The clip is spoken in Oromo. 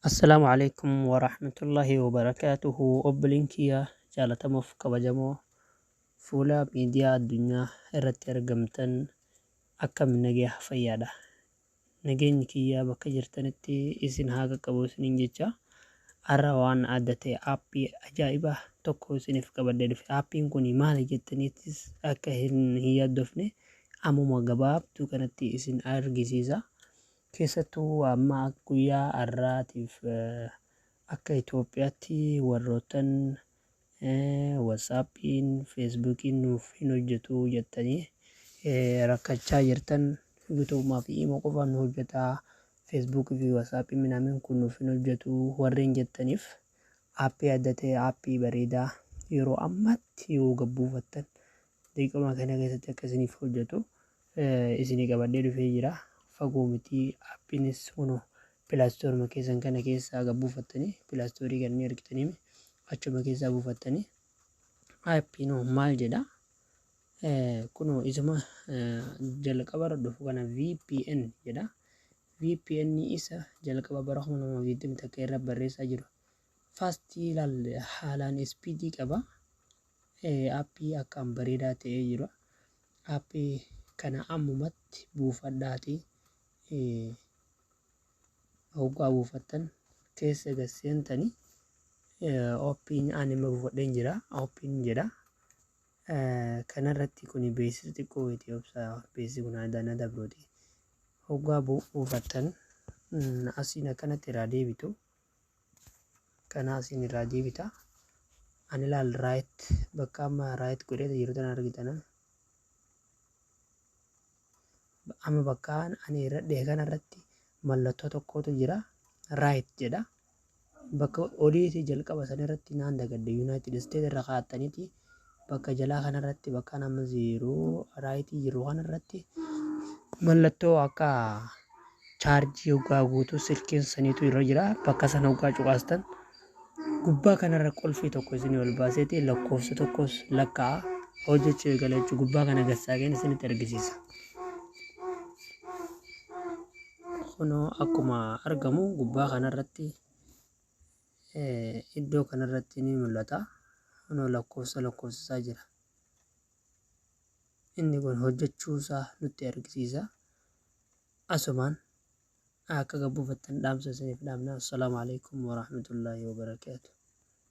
Assalaamu Aleykum Warahmatullaahi Wabarakaatuhu Obboleen kiyya jaalatamoof kabajamoo fuula miidiyaa addunyaa irratti argamtan akkam nagaya fayyaadha. Nageenyi kiyya bakka jirtanitti isin haa qaqqabu isiniin jecha har'a waan adda ta'e aappii ajaa'ibaa tokko isiniif qabadhee dhufe. Aappiin kun maali jettaniittis akka hin yaaddofne ammuma gabaabduu kanatti isin argisiisa. Keessattuu amma guyyaa har'aatiif akka Itoophiyaatti warroottan WhatsAppiin, Facebookiin nuuf hin hojjetu jettanii rakkachaa jirtan guutummaa fi imo qofaan nu hojjeta Facebook fi WhatsAppiin minaamin kun nuuf hin hojjetu warreen jettaniif aappii adda ta'e aappii bareedaa yeroo ammaatti yoo gabbuufattan daqiiquma kana keessatti akka isiniif hojjetu isinii qabadhee dhufee jira. Fagoo miti aappiinis kunoo pilaastooruma keessan kana keessaa gabbuufattanii pilaastoorii kan inni argitanii achuma keessaa buufattanii aappiin hoo maal jedha kunoo isuma jalqabarra dhufu kana VPN jedha. VPN isa jalqaba bara 2021 irra barreessaa jiru. Faastii ilaal haalaan ispiidii qaba. Aappii akkaan bareedaa ta'ee jira. Aappii kana ammumatti buufadhaatii hoggaa buufattan keessa gad seentanii ooppiin ani amma buufadheen jira. Ooppiin jedha. Kanarratti kuni beeksisa xiqqoo wayitii obsa beeksisi kun aadaa na dabrooti. Hoggaa buufattan asiin akkanatti irraa deebitu. Kana asiin irraa deebita. Ani ilaal right bakka amma right godhee jiru tana argitana. Amma bakka ani irra dhihe kana irratti mallattoo tokkotu jira. Right jedha. Bakka oliiti jalqaba sana irratti naan dagadde United States irra kaa'attaniiti bakka jalaa kana irratti bakka nama zeeroo raayitii jiru kana irratti mallattoo akka chaarjii hoggaa guutuu silkiin saniitu irra jira. Bakka sana hoggaa cuqaastan gubbaa kanarra qulfii tokko isinii ol baaseeti lakkoofsa tokkos lakkaa'a hojjechuu eegala jechuudha. Gubbaa kana gassaaqeen isinitti argisiisa. Kunoo akkuma argamu gubbaa kanarratti iddoo kanarratti ni mul'ata. Kunoo lakkoofsa lakkoofsisaa jira. Inni kun hojjechuusaa nutti argisiisa. Asumaan akka gad buufattan dhaamsa isiniif dhaamna. Assalaamu alaikum warahmatullaahi wabarakaatuh.